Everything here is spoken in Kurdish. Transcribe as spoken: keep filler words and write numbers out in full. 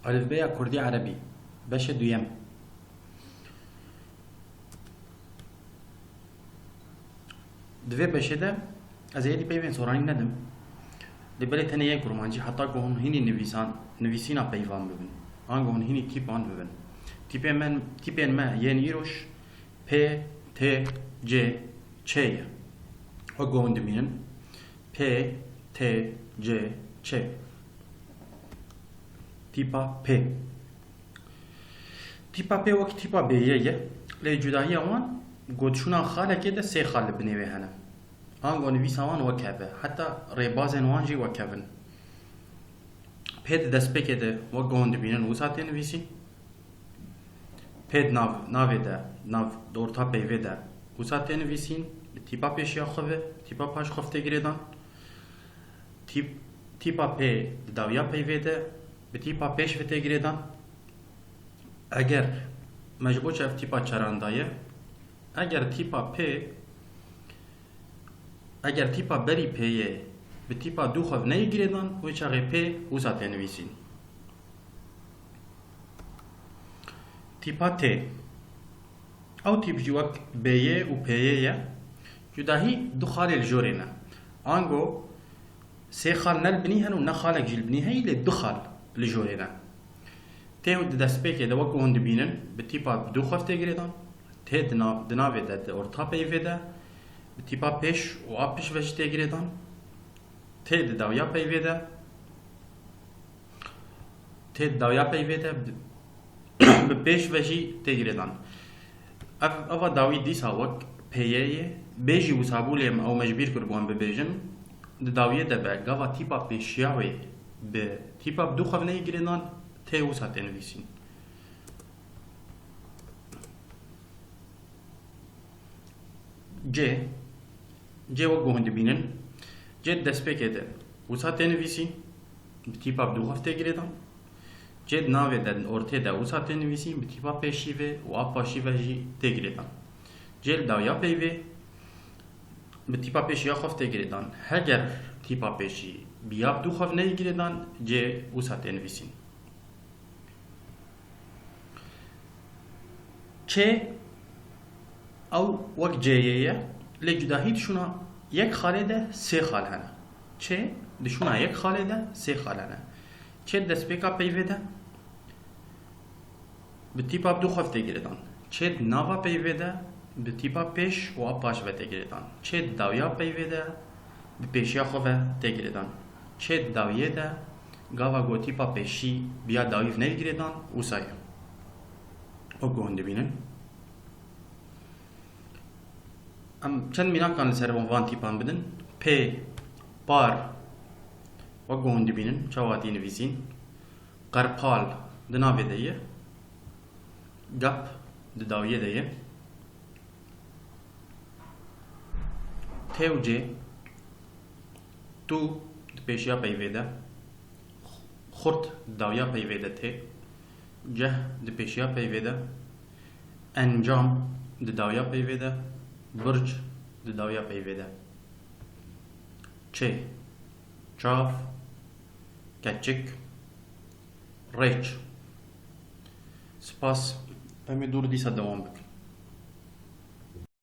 Elifbeya Kurdî Erebî, beşê duyem. Di vê beşê de ez êdî peyvên soranî nedim. Lê belê tenê yên kurmancî heta ku hûn hînî nivîsan, nivîsîna peyvan bibin. Ango hûn hînî tîpan bibin. Tîpên me, tîpên me yên îroj P, T, C, Ç ye. Wek ku hûn dibînin. P, T, C, Ç. Tîpa P. Tîpa P wek tîpa B Y ye. Lê cudahiya wan, gotşûna xalekê de sê xal li binê wê hene. Ango nivîsa wan wek hev e. Heta rêbazên wan jî wek hev in. P di destpêkê de wek ku hûn dibînin wisa tê nivîsîn. P di nav, navê de, nav di orta peyvê de wisa tê nivîsîn, bi tîpa pêşiya xwe ve, bi tîpa paş xwe ve tê girêdan. Tîp, tîpa P di dawiya peyvê de, bi tîpa pêş ve tê girêdan. Eger me ji bo çi ev tîpa çaran daye, eger tîpa P, eger tîpa berî P'yê bi tîpa dû xwe ve neyê girêdan, wê çaxê P wisa tê nivîsîn. Tîpa T. Ew tîp jî wek B Y û P Y ye. Cudahî du xalê li jorê ne. Ango sê xal ne li binî hene û ne xalek jî li binî heye, lê du xal li jorê ne. T di destpêkê de wek hûn dibînin, bi tîpa bi dû xwe ve tê girêdan. T di nav, di navê de, di orta peyvê de, bi tîpa pêş û a pişt ve jî tê girêdan. T di dawiya peyvê de, T di dawiya peyvê de bi, bi pêş ve jî tê girêdan. Ev, eva dawî dîsa wek P Y ye. Bê jî wisa bû, lê em ew me ji bîr kir ku em bibêjin. Di dawiyê de be, gava tîpa pêşiya wê bi tîpa bi dû xwe ve neyê girêdan, T wisa tê nivîsîn. C. C wek ku hûn dibînin. C di destpêkê de wisa tê nivîsîn, bi tîpa bi dû xwe ve tê girêdan. C di navê de, ortê de wisa tê nivîsîn, bi tîpa pêşî ve û a paşî ve jî tê girêdan. C li dawiya peyvê bi tîpa pêşiya xwe ve tê girêdan. Heger tîpa pêşî bi ya bi dû xwe ve neyê girêdan, C wisa tê nivîsîn. Ç, ew wek C'yê ye, lê cudahî di şûna yek xalê de sê xal hene. Ç di şûna yek xalê de sê xal hene. Ç di destpêka peyvê de bi tîpa bi dû xwe ve tê girêdan. Ç di nava peyvê de bi tîpa pêş û a paş ve tê girêdan. Ç di dawiya peyvê de bi pêşiya xwe ve tê girêdan. Ç di dawiyê de gava ku tîpa pêşî bi ya dawî ve neyê girêdan, wisa ye. Wek ku hûn dibînin. Em çend mînakan li ser van, van tîpan bidin. Pê, par, wek ku hûn dibînin, çawa tê nivîsîn. Qerpal di navê de ye. Gap di dawiyê de ye. T û C, tu di pêşiya peyvê de, xurt di dawiya peyvê de tê, ceh di pêşiya peyvê de, encam di dawiya peyvê de, birc di dawiya peyvê de. Çê, çav, keçik, rêç. Spas. Em ê dûr dîsa dewam bikin.